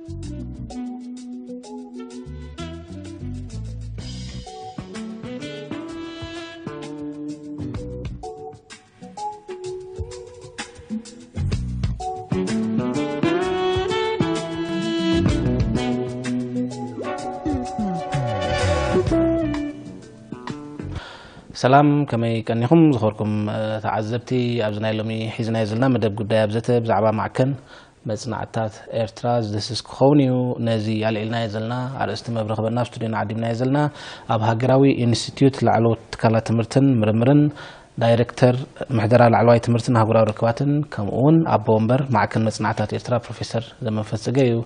ሰላም፣ ከመይ ቀኒኹም ዝኸርኩም ተዓዘብቲ? ኣብዚ ናይ ሎሚ ሒዝናዮ ዘለና መደብ ጉዳይ ኣብዘተ ብዛዕባ ማዕከን መጽናዕትታት ኤርትራ ዝድህስስ ክኸውን እዩ። ነዚ ኣልዒልናዮ ዘለና ኣርእስቲ መብርህ ክበና ኣብ ስቱድዮና ዓዲምናዮ ዘለና ኣብ ሃገራዊ ኢንስቲትዩት ላዕለዎት ትካላት ትምህርትን ምርምርን ዳይሬክተር ምሕደራ ላዕለዋይ ትምህርትን ኣህጉራዊ ርክባትን ከምኡ እውን ኣቦ ወንበር ማዕከን መጽናዕትታት ኤርትራ ፕሮፌሰር ዘመንፈስ ጽገ እዩ።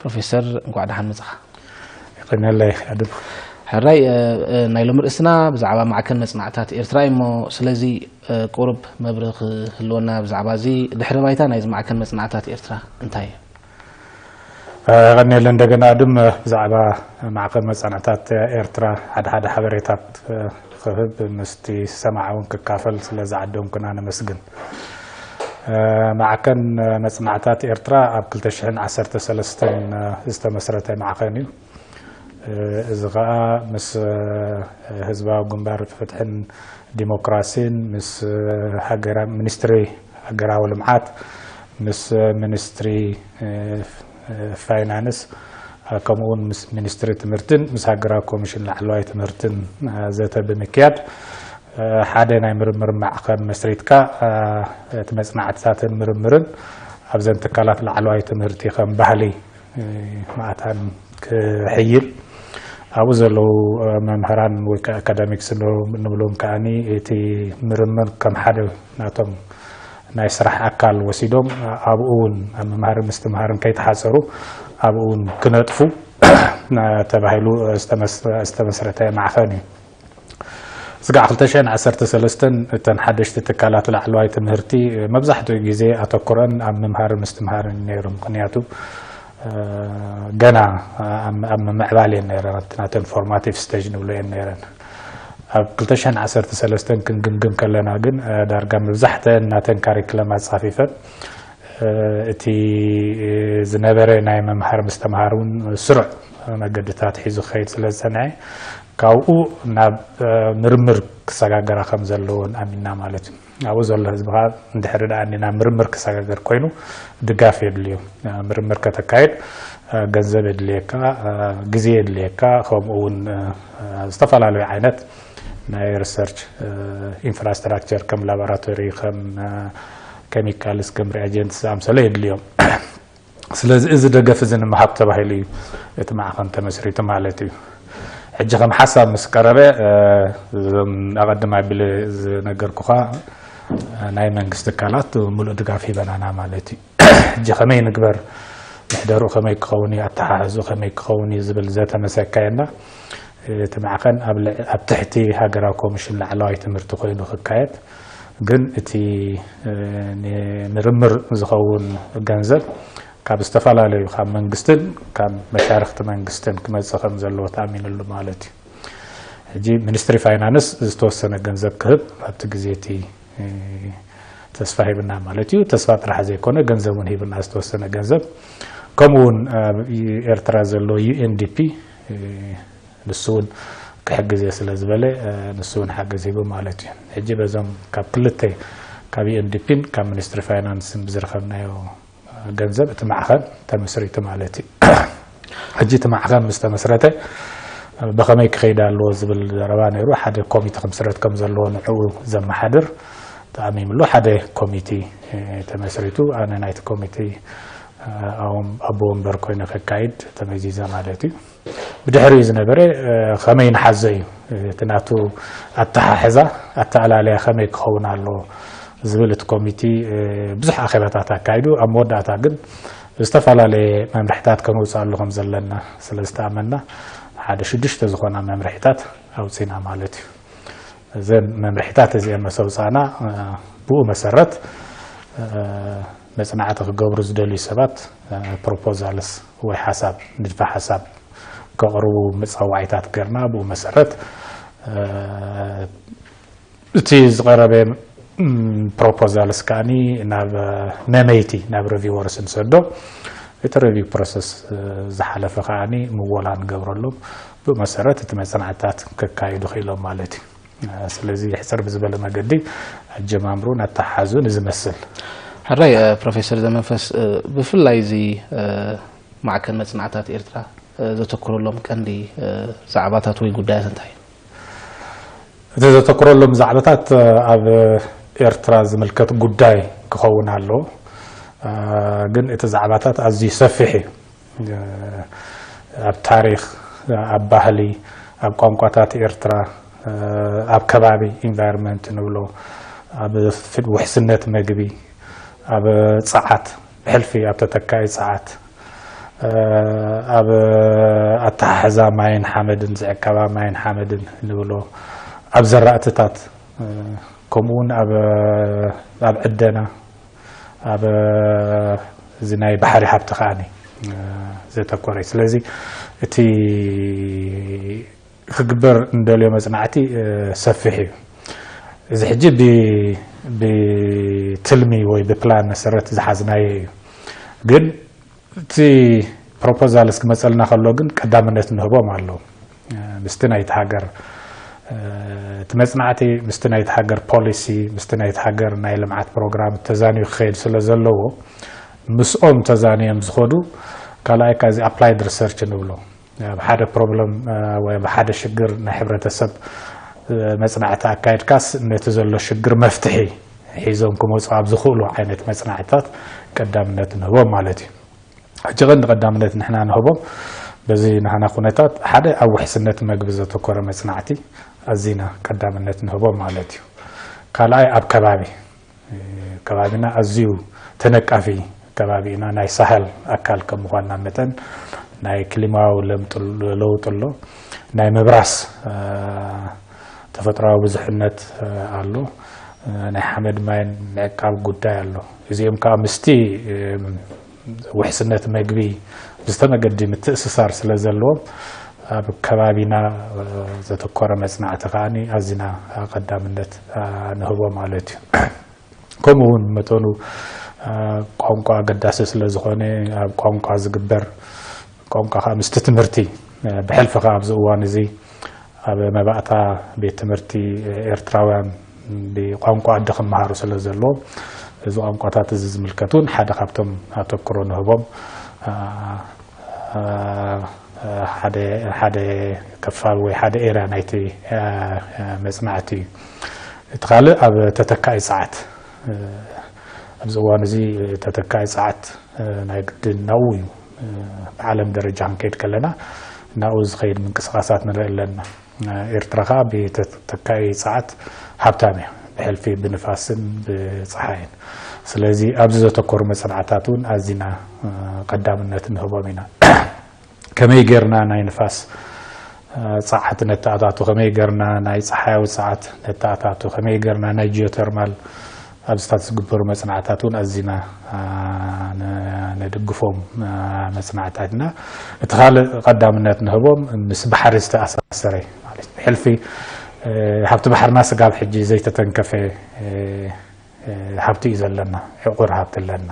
ፕሮፌሰር፣ እንኳዕ ደሓን መጻኻ። ይቐንየለይ ኣድብ። ሕራይ፣ ናይ ሎሚ ርእስና ብዛዕባ ማዕከን መጽናዕታት ኤርትራ እዩ እሞ፣ ስለዚ ቁሩብ መብርህ ክህልወና ብዛዕባ እዚ ድሕሪ ባይታ ናይዚ ማዕከን መጽናዕታት ኤርትራ እንታይ እዩ? ቀኒለ እንደገና ድም ብዛዕባ ማዕከን መጻንዕታት ኤርትራ ሓደ ሓደ ሓበሬታት ክህብ ምስቲ ሰማዕ እውን ክካፈል ስለ ዝዓደምኩና ነመስግን። ማዕከን መጽናዕታት ኤርትራ ኣብ ክልተ ሽሕን ዓሰርተ ሰለስተን ዝተመስረተ ማዕከን እዩ። እዚ ኸኣ ምስ ህዝባዊ ግንባር ፍትሕን ዲሞክራሲን ምስ ሚኒስትሪ ሃገራዊ ልምዓት ምስ ሚኒስትሪ ፋይናንስ ከምኡ እውን ምስ ሚኒስትሪ ትምህርትን ምስ ሃገራዊ ኮሚሽን ላዕለዋይ ትምህርትን ዘተ ብምክያድ ሓደ ናይ ምርምር ማዕኸን መስሪትካ እቲ መፅናዕትታትን ምርምርን ኣብዘን ትካላት ላዕለዋይ ትምህርቲ ከም ባህሊ ማእታን ክሕይል ኣብኡ ዘለዉ መምህራን ወይ ከዓ ኣካዳሚክስ ንብሎም ከዓኒ እቲ ምርምር ከም ሓደ ናቶም ናይ ስራሕ ኣካል ወሲዶም ኣብኡ እውን ኣብ ምምሃርን ምስትምሃርን ከይተሓፀሩ ኣብኡ እውን ክነጥፉ ተባሂሉ ዝተመስረተ ማዕኸን እዩ። ስጋዕ ክልተ ሽሕን ዓሰርተ ሰለስተን እተን ሓደሽቲ ትካላት ላዕለዋይ ትምህርቲ መብዛሕትኡ ግዜ ኣተኩረን ኣብ ምምሃርን ምስትምሃርን ነይሩ። ምክንያቱ ገና ኣብ ምምዕባል እየን ነይረን፣ ናተን ፎርማቲቭ ስቴጅ ንብሎ እየን ነይረን። ኣብ ክልተ ሽሕን ዓሰርተ ሰለስተን ክንግምግም ከለና ግን ዳርጋ መብዛሕተን ናተን ካሪክለም ኣፃፊፈን እቲ ዝነበረ ናይ ምምሃር ምስትምሃር እውን ስሩዕ መገድታት ሒዙ ክኸይድ ስለ ዝፀንሐ ካብኡ ናብ ምርምር ክሰጋገራ ከም ዘለዎን ኣሚንና ማለት እዩ። ኣብኡ ዘሎ ህዝቢ ከዓ እንድሕሪ ደኣ ናብ ምርምር ክሰጋገር ኮይኑ ድጋፍ የድልዮ። ምርምር ከተካይድ ገንዘብ የድልየካ፣ ግዜ የድልየካ፣ ከምኡ እውን ዝተፈላለዩ ዓይነት ናይ ሪሰርች ኢንፍራስትራክቸር ከም ላቦራቶሪ፣ ከም ኬሚካልስ፣ ከም ሪኣጀንትስ ዝኣምሰለ የድልዮም። ስለዚ እዚ ደገፍ እዚ ንምሃብ ተባሂሉ እዩ እቲ ማዕኸን ተመስሪቱ ማለት እዩ። ሕጂ ከም ሓሳብ ምስ ቀረበ እዞም ኣቐድም ኣቢለ ዝነገርኩኻ ናይ መንግስቲ ትካላት ሙሉእ ድጋፍ ሂበናና ማለት እዩ። ሕጂ ከመይ ንግበር፣ ምሕደርኡ ከመይ ክኸውን እዩ፣ ኣተሓሕዝኡ ከመይ ክኸውን እዩ ዝብል ዘተ መሰካየና እቲ ማዕኸን ኣብ ትሕቲ ሃገራዊ ኮሚሽን ላዕለዋይ ትምህርቲ ኮይኑ ክካየድ ግን እቲ ንምርምር ዝኸውን ገንዘብ ካብ ዝተፈላለዩ ካብ መንግስትን ካብ መሻርክቲ መንግስትን ክመፅእ ከም ዘለዎ ተኣሚንሉ ማለት እዩ። ሕጂ ሚኒስትሪ ፋይናንስ ዝተወሰነ ገንዘብ ክህብ ኣብቲ ግዜ እቲ ተስፋ ሂብና ማለት እዩ። ተስፋ ጥራሕ ዘይኮነ ገንዘብ እውን ሂብና ዝተወሰነ ገንዘብ። ከምኡ እውን ኣብ ኤርትራ ዘሎ ዩ ኤን ዲ ፒ ንሱ እውን ክሕግዝ እየ ስለ ዝበለ ንሱ እውን ሓገዝ ሂቡ ማለት እዩ። ሕጂ በዞም ካብ ክልተ ካብ ዩ ኤን ዲ ፒን ካብ ሚኒስትሪ ፋይናንስን ብዝረኸብናዮ ገንዘብ እቲ ማዕኸን ተመስሪቱ ማለት እዩ። ሕጂ እቲ ማዕኸን ምስ ተመስረተ ብኸመይ ክኸይድ ኣለዎ ዝብል ዘረባ ነይሩ። ሓደ ኮሚተ ክምስረት ከም ዘለዎ ንዕኡ ዘመሓድር ተኣሚምሉ ሓደ ኮሚቲ ተመስሪቱ ኣነ ናይቲ ኮሚቲ ኣቦ ወንበር ኮይነ ከካይድ ተመዚዘ ማለት እዩ። ብድሕሪኡ ዝነበረ ከመይ ንሓዞ እዩ እቲ ናቱ ኣተሓሕዛ ኣተኣላለያ ከመይ ክኸውን ኣለዎ ዝብል እቲ ኮሚቲ ብዙሕ ኣኼባታት ኣካይዱ ኣብ መወዳእታ ግን ዝተፈላለየ መምርሕታት ከነውፅኣሉ ከም ዘለና ስለ ዝተኣመና ሓደ ሽዱሽተ ዝኾና መምርሕታት ኣውፂና ማለት እዩ። እዘን መምርሕታት እዚአን መሰውፃእና ብኡ መሰረት መፅናዕቲ ክገብሩ ዝደልዩ ሰባት ፕሮፖዛልስ ወይ ሓሳብ ንድፈ ሓሳብ ከቕርቡ መፀዋዒታት ገርና ብኡ መሰረት እቲ ዝቐረበ ፕሮፖዛልስ ከዓኒ ናብ መመይቲ ናብ ሪቪወርስ ንሰዶ። እቲ ሪቪው ፕሮሰስ ዝሓለፈ ከዓኒ ምወላ ንገብረሎም ብመሰረት እቲ መፅናዕትታት ክካየዱ ክኢሎም ማለት እዩ። ስለዚ ሕፅር ብዝበለ መገዲ ኣጀማምሩን ኣተሓሓዙን ዝመስል። ሕራይ ፕሮፌሰር ዘመንፈስ፣ ብፍላይ እዚ ማዕከን መፅናዕታት ኤርትራ ዘተኩረሎም ቀንዲ ዛዕባታት ወይ ጉዳያት እንታይ እዩ? እቲ ዘተኩረሎም ዛዕባታት ኣብ ኤርትራ ዝምልከት ጉዳይ ክኸውን ኣለዎ። ግን እቲ ዛዕባታት ኣዝዩ ሰፊሕ እዩ። ኣብ ታሪኽ፣ ኣብ ባህሊ፣ ኣብ ቋንቋታት ኤርትራ፣ ኣብ ከባቢ ኢንቫይሮንመንት ንብሎ፣ ኣብ ውሕስነት መግቢ፣ ኣብ ጸዓት፣ ብሕልፊ ኣብ ተተካኢ ጸዓት፣ ኣብ ኣተሓሕዛ ማይን ሓመድን፣ ዝዕቀባ ማይን ሓመድን ንብሎ፣ ኣብ ዘራእትታት፣ ከምኡ እውን ኣብ ዕደና፣ ኣብ እዚ ናይ ባሕሪ ሃብቲ ከዓኒ ዘተኮረ እዩ። ስለዚ እቲ ክግበር እንደልዮ መፅናዕቲ ሰፊሕ እዩ። እዚ ሕጂ ብትልሚ ወይ ብፕላን መሰረት ዝሓዝናዮ እዩ። ግን እቲ ፕሮፖዛል እስክመፀልና ከሎ ግን ቀዳምነት ንህቦም ኣለዉ። ምስቲ ናይቲ ሃገር እቲ መፅናዕቲ ምስቲ ናይቲ ሃገር ፖሊሲ፣ ምስቲ ናይቲ ሃገር ናይ ልምዓት ፕሮግራም ተዛንዩ ክኸይድ ስለ ዘለዎ፣ ምስኦም ተዛንዮም ዝኸዱ ካልኣይ ካዚ ኣፕላይድ ሪሰርች ንብሎ። ኣብ ሓደ ፕሮብለም ወይ ኣብ ሓደ ሽግር ናይ ሕብረተሰብ መፅናዕቲ ኣካይድካስ ነቲ ዘሎ ሽግር መፍትሒ ሒዞም ክመፁ ኣብ ዝኽእሉ ዓይነት መፅናዕትታት ቀዳምነት ንህቦም ማለት እዩ። ሕጂ ቀንዲ ቀዳምነት ንሕና ንህቦም በዚ ናህና ኩነታት ሓደ ኣብ ውሕስነት መግቢ ዘተኮረ መፅናዕቲ ኣዚና ቀዳምነት ንህቦም ማለት እዩ። ካልኣይ ኣብ ከባቢ ከባቢና ኣዝዩ ተነቃፊ ከባቢ ኢና። ናይ ሳህል ኣካል ከም ምኳንና መጠን ናይ ክሊማዊ ለምጥ- ለውጢ ኣሎ። ናይ ምብራስ ተፈጥሮዊ ብዙሕነት ኣሎ። ናይ ሓመድ ማይን ምዕቃብ ጉዳይ ኣሎ። እዚኦም ከዓ ምስቲ ውሕስነት መግቢ ብዝተመገዲ ምትእስሳር ስለ ዘለዎም ኣብ ከባቢና ዘተኮረ መፅናዕቲ ከዓኒ ኣዚና ቀዳምነት ንህቦ ማለት እዩ። ከምኡ እውን መጠኑ ቋንቋ ኣገዳሲ ስለ ዝኾነ ኣብ ቋንቋ ዝግበር ቋንቋ ከዓ ምስቲ ትምህርቲ ብሕልፊ ከዓ ኣብዚ እዋን እዚ ኣብ መባእታ ቤት ትምህርቲ ኤርትራውያን ብቋንቋ ኣደ ክመሃሩ ስለ ዘለዎም እዚ ቋንቋታት እዚ ዝምልከት እውን ሓደ ካብቶም ኣተኩሮ ንህቦም ሓደ ሓደ ክፋል ወይ ሓደ ኤርያ ናይቲ መፅናዕቲ እዩ። እቲ ካልእ ኣብ ተተካኢ ፀዓት ኣብዚ እዋን እዚ ተተካኢ ፀዓት ናይ ግድን ናብኡ እዩ። ብዓለም ደረጃ ክንከይድ ከለና ናብኡ ዝኸይድ ምንቅስቃሳት ንርኢ ኣለና። ኤርትራ ከዓ ብተተካኢ ፀዓት ሃብታም እያ ብሕልፊ ብንፋስን ብፀሓይን። ስለዚ ኣብዚ ዘተኮሩ መፅናዕታት እውን ኣዚና ቀዳምነት ንህቦም ኢና። ከመይ ጌርና ናይ ንፋስ ፀዓት ነተኣታቱ፣ ከመይ ጌርና ናይ ፀሓያዊ ፀዓት ነተኣታቱ፣ ከመይ ጌርና ናይ ጂኦተርማል ኣብዚታት ዝግበሩ መፅናዕታት እውን ኣዚና ነድግፎም መፅናዕታት ኢና። እቲ ካልእ ቀዳምነት ንህቦም ምስ ባሕሪ ዝተኣሳሰረ ማለት ሕልፊ ሃብቲ ባሕርና ስጋብ ሕጂ ዘይተተንከፈ ሃብቲ እዩ ዘለና። ዕቑር ሃብቲ ኣለና።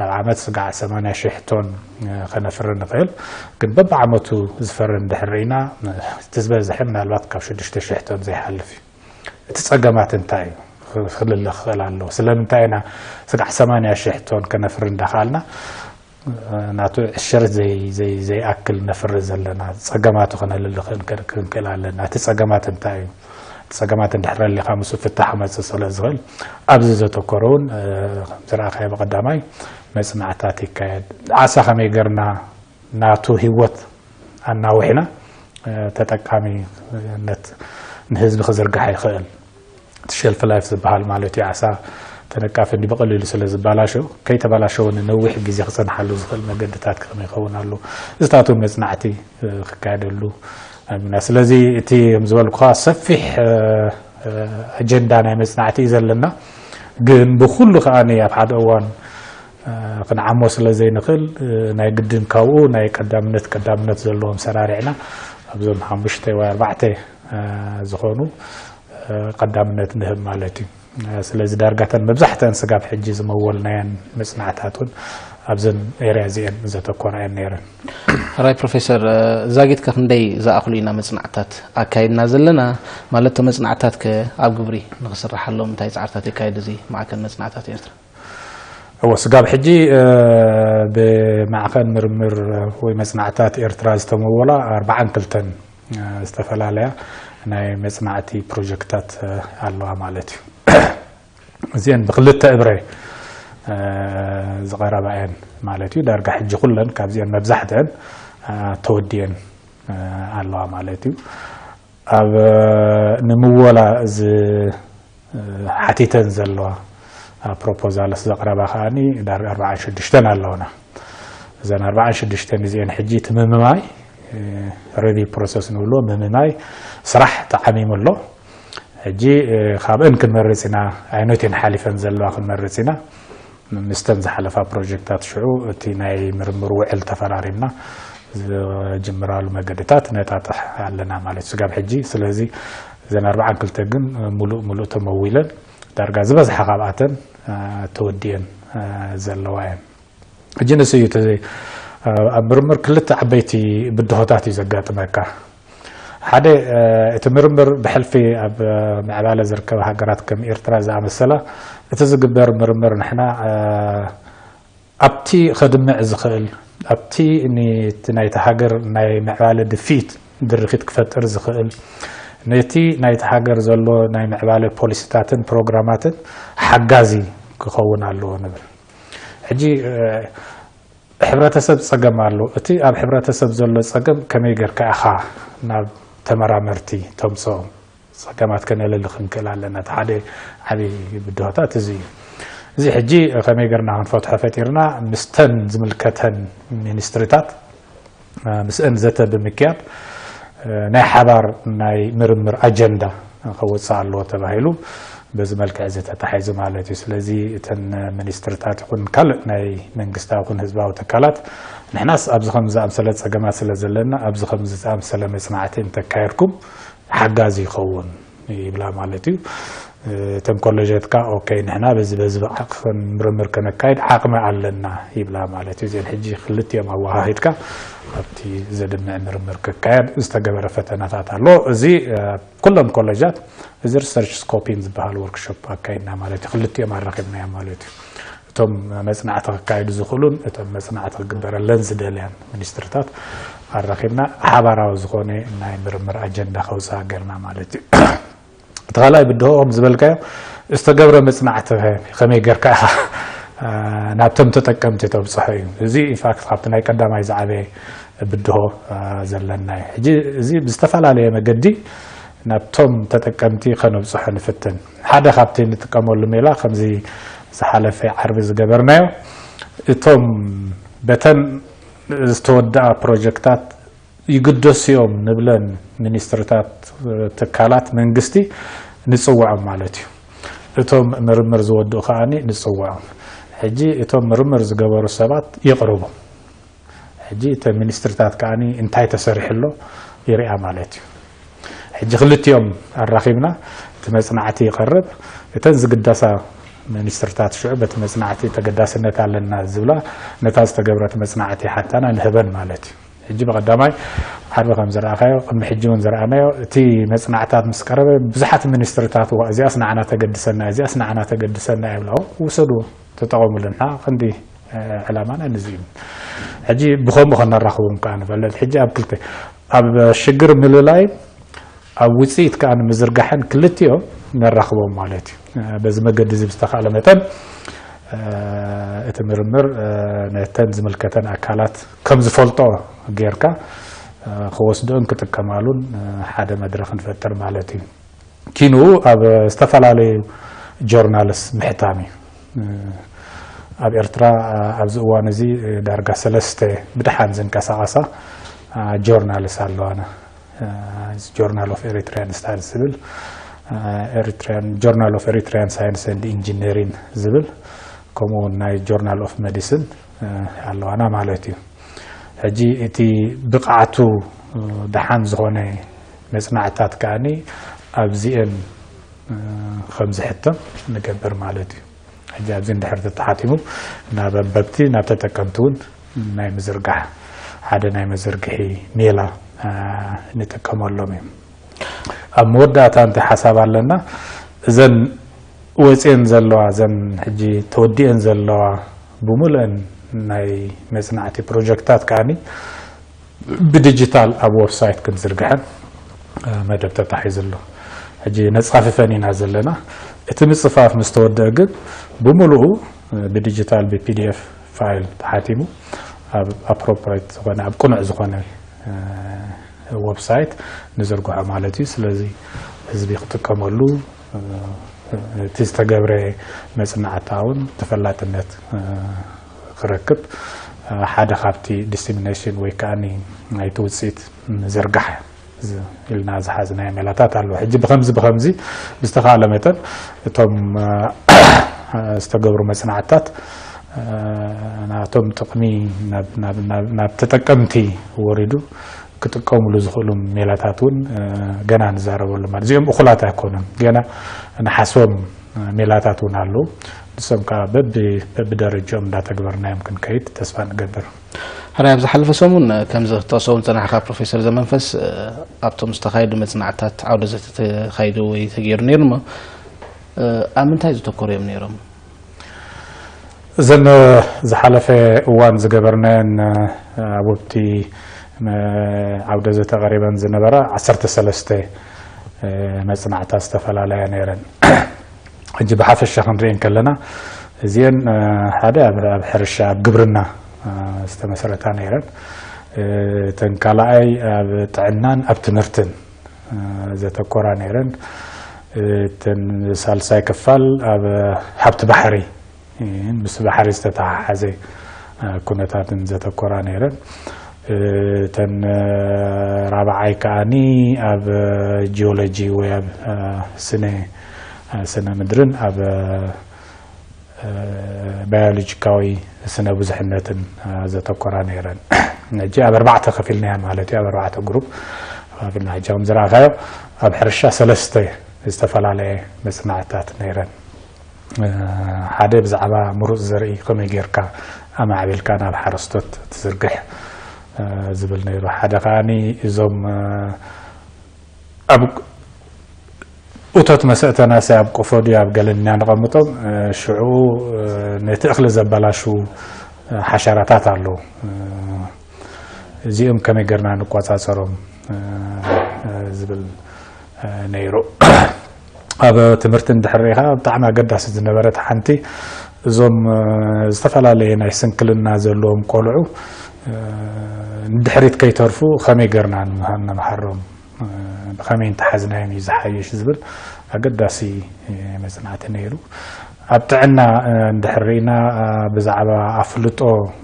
ኣብ ዓመት ስጋዕ ሰማንያ ሺሕ ቶን ከነፍሪ ንኽእል። ግን በብዓመቱ ዝፈሪ እንድሕር ርኢና እቲ ዝበዝሐ ምናልባት ካብ ሽዱሽተ ሺሕ ቶን ዘይሓልፍ እዩ። እቲ ፀገማት እንታይ እዩ ክልለ ክኽእል ኣለዎ። ስለምንታይ ኢና ስጋዕ ሰማንያ ሺሕ ቶን ከነፍሪ እንዳኽኣልና ናቱ ዕሸር ዘይኣክል ነፍሪ ዘለና? ፀገማቱ ከነልሊ ክንክእል ኣለና። እቲ ፀገማት እንታይ እዩ? እቲ ፀገማት እንድሕር ኣሊኻ ምስኡ ፍታሕ ክመፅእ ስለ ዝኽእል ኣብዚ ዘተኮረ እውን ዝረኣኻዮ ብቀዳማይ መፅናዕታት ይካየድ። ዓሳ ከመይ ገርና ናቱ ህይወት ኣናዊሕና ተጠቃሚነት ንህዝቢ ክዝርጋሕ ይኽእል። እቲ ሸልፍ ላይፍ ዝበሃል ማለት እዩ። ዓሳ ተነቃፊ እንዲ ብቐሊሉ ስለ ዝበላሸው ከይተበላሸወ ንነዊሕ ግዜ ክፀንሓሉ ዝኽእል መገድታት ከመይ ይኸውን ኣሎ። እዚታት እውን መፅናዕቲ ክካየደሉ ኣሚና። ስለዚ እቲ ከም ዝበልኩኻ ሰፊሕ ኣጀንዳ ናይ መፅናዕቲ እዩ ዘለና። ግን ብኩሉ ከዓ ኣብ ሓደ እዋን ክንዓሞ ስለ ዘይንኽእል ናይ ግድን ካብኡ ናይ ቀዳምነት ቀዳምነት ዘለዎም ሰራሪዕና ኣብዞም ሓሙሽተ ወይ ኣርባዕተ ዝኾኑ ቀዳምነት ንህብ ማለት እዩ። ስለዚ ዳርጋተን መብዛሕተን ስጋብ ሕጂ ዝመወልናየን መፅናዕታት እውን ኣብዘን ኤርያ እዚአን ዘተኮራ እየን ነይረን። ሕራይ ፕሮፌሰር፣ ዛጊት ከክንደይ ዝኣኽሉ ኢና መጽናዕታት ኣካይድና ዘለና? ማለት፣ መጽናዕታት ከ ኣብ ግብሪ ንኽስርሓሎም እንታይ ጻዕርታት የካይድ እዚ ማዕከን መጽናዕታት ኤርትራ? እወ፣ ስጋብ ሕጂ ብማዕከን ምርምር ወይ መጽናዕታት ኤርትራ ዝተመወላ ኣርባዓን ክልተን ዝተፈላለያ ናይ መጽናዕቲ ፕሮጀክታት ኣለዋ ማለት እዩ። እዚአን ብክልተ እብረ ዝቐረባ እየን ማለት እዩ። ዳርጋ ሕጂ ኩለን ካብዚአን መብዛሕትአን ተወዲአን ኣለዋ ማለት እዩ። ኣብ ንምወላ ሓቲተን ዘለዋ ፕሮፖዛልስ ዘቕረባ ከዓኒ ዳርጋ ኣርባዓን ሽዱሽተን ኣለውና። እዘን ኣርባዓን ሽዱሽተን እዚአን ሕጂ እቲ ምምማይ ሪቪው ፕሮሰስ ንብሎ ምምማይ ስራሕ ተዓሚሙ ኣሎ። ሕጂ ካብአን ክንመርጽ ኢና፣ ኣይኖቴን ሓሊፈን ዘለዋ ክንመርጽ ኢና። ምስተን ዝሓለፋ ፕሮጀክታት ሽዑ እቲ ናይ ምርምር ውዕል ተፈራሪምና ዝጅምራሉ መገድታት ነጣጥሕ ኣለና ማለት እዩ ስጋብ ሕጂ። ስለዚ እዘን ኣርባዓን ክልተ ግን ሙሉእ ሙሉእ ተመዊለን ዳርጋ ዝበዝሓ ካብኣተን ተወዲአን ዘለዋ እየን። ሕጂ ንሱ እዩ እቲ ኣብ ምርምር ክልተ ዓበይቲ ብድሆታት እዩ ዘጋጥመካ። ሓደ እቲ ምርምር ብሕልፊ ኣብ ምዕባለ ዝርከባ ሃገራት ከም ኤርትራ ዝኣመሰላ እቲ ዝግበር ምርምር ንሕና ኣብቲ ከድምዕ ዝኽእል ኣብቲ ናይቲ ሃገር ናይ ምዕባለ ድፊት ድርኺት ክፈጥር ዝኽእል ነቲ ናይቲ ሃገር ዘሎ ናይ ምዕባለ ፖሊሲታትን ፕሮግራማትን ሓጋዚ ክኸውን ኣለዎ ንብል። ሕጂ ሕብረተሰብ ጸገም ኣሎ። እቲ ኣብ ሕብረተሰብ ዘሎ ጸገም ከመይ ጌርካ ኢኻ ናብ ተመራመርቲ ተምጽኦም? ጸገማት ከነልሊ ክንክእል ኣለና። እቲ ሓደ ዓቢ ብድሆታት እዚ እዩ። እዚ ሕጂ ከመይ ጌርና ክንፈትሖ ፈጢርና ምስተን ዝምልከተን ሚኒስትሪታት ምስአን ዘተ ብምክያድ ናይ ሓባር ናይ ምርምር ኣጀንዳ ከወፅእ ኣለዎ ተባሂሉ በዚ መልክዕ እዚ ተታሒዙ ማለት እዩ። ስለዚ እተን ሚኒስትርታት ይኹን ካልእ ናይ መንግስታዊ ይኹን ህዝባዊ ትካላት ንሕናስ ኣብዚ ከም ዝኣምሰለ ፀገማት ስለ ዘለና ኣብዚ ከም ዝኣምሰለ መፅናዕቲ እንተካየድኩም ሓጋዚ ይኸውን ይብላ ማለት እዩ። እተን ኮለጀት ከኣ ኦኬ ንሕና በዚ በዚ ብዓቕፈን ምርምር ከነካይድ ዓቕሚ ኣለና ይብላ ማለት እዩ። እዚአን ሕጂ ክልቲኦም ኣወሃሂድካ ኣብቲ ዘድምዕ ምርምር ክካየድ ዝተገበረ ፈተናታት ኣሎ። እዚ ኩለን ኮለጃት እዚ ሪሰርች ስኮፒን ዝበሃል ወርክሾፕ ኣካይድና ማለት እዩ። ክልቲኦም ኣራኺብናዮም ማለት እዩ። እቶም መፅናዕቲ ክካየዱ ዝኽእሉን እቶም መፅናዕቲ ክግበረለን ዝደልያን ሚኒስትርታት ኣራኺብና ሓባራዊ ዝኾነ ናይ ምርምር ኣጀንዳ ከውፅኣ ገርና ማለት እዩ። እቲ ካልኣይ ብድሆ ከም ዝበልካዮ ዝተገብረ መፅናዕቲ ከመይ ገርካ ኢኻ ናብቶም ተጠቀምቲ ተብፅሖ እዩ። እዚ ኢንፋክት ካብቲ ናይ ቀዳማይ ዝዓበየ ብድሆ ዘለና እዩ። ሕጂ እዚ ብዝተፈላለየ መገዲ ናብቶም ተጠቀምቲ ከነብፅሖ ንፍትን። ሓደ ካብቲ ንጥቀመሉ ሜላ ከምዚ ዝሓለፈ ዓርቢ ዝገበርናዮ እቶም በተን ዝተወደኣ ፕሮጀክታት ይግደሱ እዮም ንብለን ሚኒስትርታት ትካላት መንግስቲ ንፅውዖም ማለት እዩ። እቶም ምርምር ዝወድኡ ከዓኒ ንፅውዖም። ሕጂ እቶም ምርምር ዝገበሩ ሰባት ይቕርቡ። ሕጂ እተን ሚኒስትርታት ከዓኒ እንታይ ተሰሪሑ ኣሎ ይሪኣ ማለት እዩ። ሕጂ ክልቲኦም ኣራኺብና እቲ መፅናዕቲ ይቐርብ። እተን ዝግደሳ ሚኒስትርታት ሽዑ በቲ መፅናዕቲ ተገዳስነት ኣለና ዝብላ ነታ ዝተገብረት መፅናዕቲ ሓታና ንህበን ማለት እዩ። ሕጂ ብቐዳማይ ዓርቢ ከም ዝረኣኻዮ ቅድሚ ሕጂ እውን ዝረኣናዮ እቲ መፅናዕታት ምስ ቀረበ ብዙሓት ሚኒስትርታት ዋ እዚኣስ ንዓና ተገድሰና እዚኣስ ንዓና ተገድሰና ይብላ ውሰዱ ተጠቐሙሉ ንዓ ክንዲ ዕላማና ንዚ እዩ። ሕጂ ብኸምኡ ከነራኽቦም ከዓ ንፈለጥ ሕጂ ኣብ ክልተ ኣብ ሽግር ምልላይ ኣብ ውፅኢት ከዓ ንምዝርጋሕን ክልቲኦም ነራኽቦም ማለት እዩ። በዚ መገዲ እዚ ብዝተኻእለ መጠን እቲ ምርምር ነተን ዝምልከተን ኣካላት ከም ዝፈልጦ ጌርካ ክወስድኦን ክጥቀማሉን ሓደ መድረኽ ንፈጥር ማለት እዩ። ኪንኡ ኣብ ዝተፈላለዩ ጆርናልስ ምሕታም እዩ። ኣብ ኤርትራ ኣብዚ እዋን እዚ ዳርጋ ሰለስተ ብድሓን ዝንቀሳቐሳ ጆርናልስ ኣለዋና። ጆርናል ኦፍ ኤሪትሪያን ስታድስ ዝብል፣ ኤሪትሪያን ጆርናል ኦፍ ኤሪትሪያን ሳይንስ ኤንድ ኢንጂነሪን ዝብል ከምኡ እውን ናይ ጆርናል ኦፍ ሜዲሲን ኣለዋና ማለት እዩ። ሕጂ እቲ ብቕዓቱ ደሓን ዝኾነ መፅናዕትታት ከዓኒ ኣብዚአን ከም ዝሕተም ንገብር ማለት እዩ። ኣብዚ እንድሕር ተተሓቲሙ ናብ ኣንበብቲ ናብ ተጠቀምቲ እውን ናይ ምዝርጋሕ ሓደ ናይ መዘርግሒ ሜላ ንጥቀመሎም እዮም። ኣብ መወዳእታ እንታይ ሓሳብ ኣለና? እዘን ወፅየን ዘለዋ እዘን ሕጂ ተወዲአን ዘለዋ ብምልአን ናይ መፅናዕቲ ፕሮጀክታት ከዓኒ ብዲጂታል ኣብ ዌብሳይት ክንዝርግሐን መደብ ተታሒዙ ኣሎ። ሕጂ ነፃፍፈን ኢና ዘለና። እቲ ምፅፋፍ ምስ ተወደአ ግን ብምሉኡ ብዲጂታል ብፒዲኤፍ ፋይል ተሓቲሙ ኣብ ኣፕሮፕሬት ዝኾነ ኣብ ቅኑዕ ዝኾነ ዌብሳይት ንዝርግሖ ማለት እዩ። ስለዚ ህዝቢ ክጥቀመሉ እቲ ዝተገብረ መፅናዕታ እውን ተፈላጥነት ክረክብ ሓደ ካብቲ ዲስሚኔሽን ወይ ከዓ ናይቲ ውፅኢት ምዝርጋሕ ኢልና ዝሓዝናዮ ሜላታት ኣለዎ። ሕጂ ብከምዚ ብከምዚ ብዝተኻለ መጠን እቶም ዝተገብሩ መፅናዕትታት ናቶም ጥቕሚ ናብ ተጠቀምቲ ወሪዱ ክጥቀምሉ ዝኽእሉ ሜላታት እውን ገና ንዛረበሉ ማለት እዚኦም እኹላት ኣይኮኑን። ገና ንሓስቦም ሜላታት እውን ኣለዉ። ንሶም ከዓ በብደረጃኦም እንዳተግበርናዮም ክንከይድ ተስፋ ንገብር። ሕራይ ኣብ ዝሓለፈ ሰሙን ከምዚ ክትጠቕሶ እውን ዝፀናሕካ ፕሮፌሰር ዘመንፈስ ኣብቶም ዝተኻየዱ መፅናዕትታት ዓውደ ዘተ ተኻይዱ ወይ ተገይሩ ነይሩ እሞ ኣብ ምንታይ ዝተኮሩ እዮም ነይሮም? እዘን ዝሓለፈ እዋን ዝገበርናየን ኣብቲ ዓውደ ዘተ ቀሪበን ዝነበራ ዓሰርተ ሰለስተ መፅናዕታት ዝተፈላለያ ነይረን። ሕጂ ብሓፈሻ ክንርኢ እንከለና እዚአን ሓደ ኣብ ሕርሻ ኣብ ግብርና ዝተመስረታ ነይረን። እተን ካልኣይ ኣብ ጥዕናን ኣብ ትምህርትን ዘተኮራ ነይረን። እተን ሳልሳይ ክፋል ኣብ ሃብቲ ባሕሪ ምስ ባሕሪ ዝተተሓሓዘ ኩነታትን ዘተኮራ ነይረን። እተን ራብዓይ ከዓኒ ኣብ ጂኦሎጂ ወይ ኣብ ስነ ስነ ምድርን ኣብ ባዮሎጂካዊ ስነ ብዙሕነትን ዘተኮራ ነይረን። ሕጂ ኣብ ኣርባዕተ ከፊልናያ ማለት እዩ። ኣብ ኣርባዕተ ግሩፕ ከፊልና ሕጂ ከም ዝረኣኻዮ ኣብ ሕርሻ ሰለስተ ዝተፈላለየ መፅናዕትታት ነይረን። ሓደ ብዛዕባ ምሩፅ ዘርኢ ከመይ ጌርካ ኣማዕቢልካ ናብ ሓረስቶት ትዝርግሕ ዝብል ነይሩ። ሓደ ከዓኒ እዞም ኣብ እቶት መሰእተናሲ ኣብ ቆፎ ድዩ ኣብ ገለና ንቐምጦም ሽዑ ነቲ እኽሊ ዘበላሹ ሓሸራታት ኣለዉ። እዚኦም ከመይ ገርና ንቆፃፀሮም ዝብል ነይሩ። ኣብ ትምህርቲ እንድሕር ሪኢኻ ብጣዕሚ ኣገዳሲ ዝነበረት ሓንቲ እዞም ዝተፈላለየ ናይ ስንክልና ዘለዎም ቆልዑ ንድሕሪት ከይተርፉ ከመይ ገርና ንምሃ- ንምሃሮም ብኸመይ እንተሓዝናዮም እዩ ዝሓይሽ ዝብል ኣገዳሲ መፅናዕቲ ነይሩ። ኣብ ጥዕና እንድሕር ርኢና ብዛዕባ ኣፍልጦ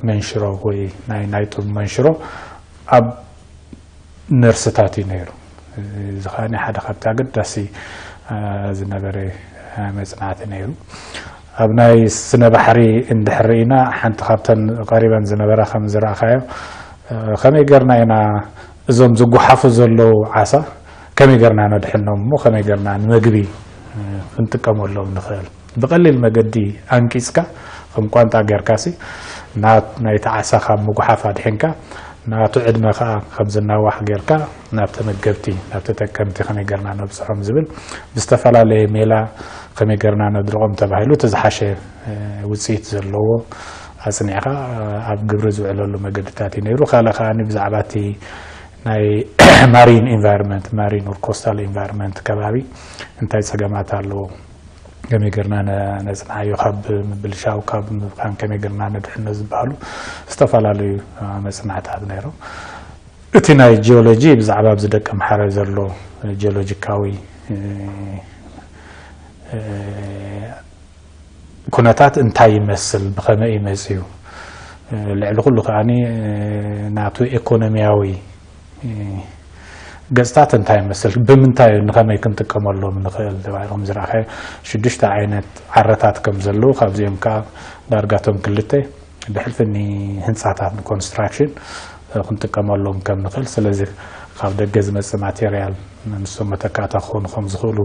መንሽሮ ወይ ናይ ናይ ጡብ መንሽሮ ኣብ ነርስታት እዩ ነይሩ። እዚ ከዓ ሓደ ካብቲ ኣገዳሲ ዝነበረ መፅናዕቲ ነይሩ። ኣብ ናይ ስነ ባሕሪ እንድሕር ርኢና ሓንቲ ካብተን ቀሪበን ዝነበራ ከም ዝረእኻዮ ከመይ ገርና ኢና እዞም ዝጓሓፉ ዘለዉ ዓሳ ከመይ ገርና ነድሕኖም እሞ ከመይ ገርና ንመግቢ ክንጥቀመሎም ንኽእል ብቐሊል መገዲ ኣንቂፅካ ከም ቋንጣ ጌርካ ሲ ናይቲ ዓሳ ካብ ምጉሓፍ ኣድሒንካ ናቱ ዕድመ ከዓ ከም ዝናዋሕ ጌርካ ናብ ተመገብቲ ናብ ተጠቀምቲ ከመይ ገርና ነብፅሖም ዝብል ብዝተፈላለየ ሜላ ከመይ ገርና ነድርቆም ተባሂሉ እቲ ዝሓሸ ውፅኢት ዘለዎ ኣፅኒዕካ ኣብ ግብሪ ዝውዕለሉ መገድታት እዩ ነይሩ። ካልእ ከዓ ብዛዕባ እቲ ናይ ማሪን ኢንቫይሮንመንት ማሪን ኦር ኮስታል ኢንቫይሮንመንት ከባቢ እንታይ ፀገማት ኣለዎ ከመይ ገርና ነፅንዓዮ ካብ ምብልሻው ካብ ምብካን ከመይ ገርና ነድሕኖ ዝበሃሉ ዝተፈላለዩ መፅናዕታት ነይሮም። እቲ ናይ ጂኦሎጂ ብዛዕባ ኣብዚ ደቂ ኣምሓረ ዘሎ ጂኦሎጂካዊ ኩነታት እንታይ ይመስል ብኸመይ እዩ መፅዩ ልዕሊ ኩሉ ከዓ ናቱ ኢኮኖሚያዊ ገፅታት እንታይ ይመስል ብምንታይ ንኸመይ ክንጥቀመሎም ንኽእል ተባሂሎም ዝረኣኸ ሽዱሽተ ዓይነት ዓረታት ከም ዘለዉ ካብዚኦም ከዓ ዳርጋቶም ክልተ ብሕልፊ ንህንፃታት ንኮንስትራክሽን ክንጥቀመሎም ከም ንኽእል ስለዚ ካብ ደገ ዝመፅእ ማቴርያል ንሶም መተካእታ ክኾኑ ከም ዝኽእሉ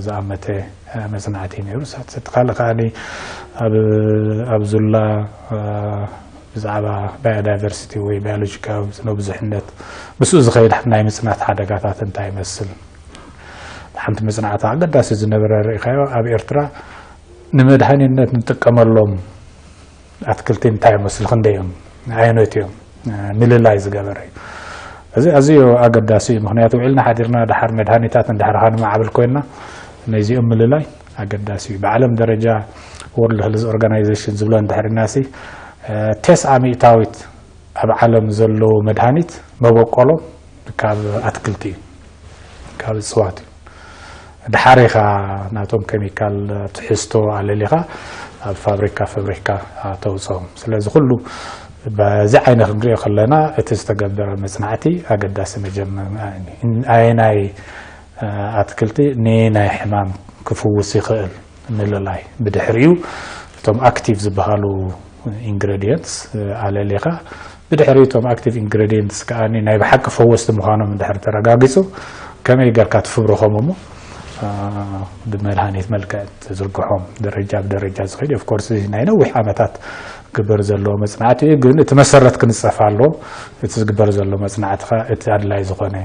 ዝኣመተ መጽናዕቲ እዩ ነይሩ። ሳት-፣ እቲ ካልእ ከኣ ኣብ፣ ኣብ ዙላ ብዛዕባ ባዮዳይቨርሲቲ ወይ ባዮሎጂካዊ ስነ ብዙሕነት ምስኡ ዝኸይድ ናይ ምጽናት ሓደጋታት እንታይ ይመስል? ሓንቲ መጽናዕቲ ኣገዳሲ ዝነበረ ርኢኻዮ ኣብ ኤርትራ ንመድሃኒነት ንጥቀመሎም ኣትክልቲ እንታይ ይመስሉ፣ ክንደይ እዮም፣ ኣየኖት እዮም ምልላይ ዝገበረ እዩ። እዚ ኣዝዩ ኣገዳሲ እዩ። ምክንያቱ ውዒልና ሓዲርና ድሓር መድሃኒታት እንድሕር ካ ንማዕብል ኮይና ነዚኦም ምልላይ ኣገዳሲ እዩ። ብዓለም ደረጃ ወርልድ ሄልዝ ኦርጋናይዜሽን ዝብሎ እንድሕር ኢልናሲ፣ ቴስዓ ሚእታዊት ኣብ ዓለም ዘለዉ መድሃኒት መበቆሎም ካብ ኣትክልቲ እዩ፣ ካብ እፅዋት እዩ። ድሓር ኢኻ ናቶም ኬሚካል ትሕዝቶ ኣለሊኻ ኣብ ፋብሪካ ፈብሪካ ተውፅኦም። ስለዚ ኩሉ በዚ ዓይነ ክንሪኦ ከለና እቲ ዝተገበረ መፅናዕቲ ኣገዳሲ መጀመ-፣ ኣየናይ ኣትክልቲ ንየናይ ሕማም ክፍውስ ይኽእል ምልላይ። ብድሕሪኡ እቶም ኣክቲቭ ዝበሃሉ ኢንግሬዲየንትስ ኣለሊኻ ብድሕሪ እቶም ኣክቲቭ ኢንግሬዲየንትስ ከኣ ናይ ብሓቂ ፈወስቲ ምዃኖም እንድሕር ተረጋጊጹ ከመይ ጌርካ ትፍብርኾም እሞ ብመድሃኒት መልክዕ ትዝርግሖም ደረጃ ብደረጃ ዝኸይድ ኦፍኮርስ እዚ ናይ ነዊሕ ዓመታት ግበር ዘለዎ መጽናዕቲ እዩ። ግን እቲ መሰረት ክንጸፍ ኣለዎ። እቲ ዝግበር ዘሎ መጽናዕቲ ኸኣ እቲ ኣድላይ ዝኾነ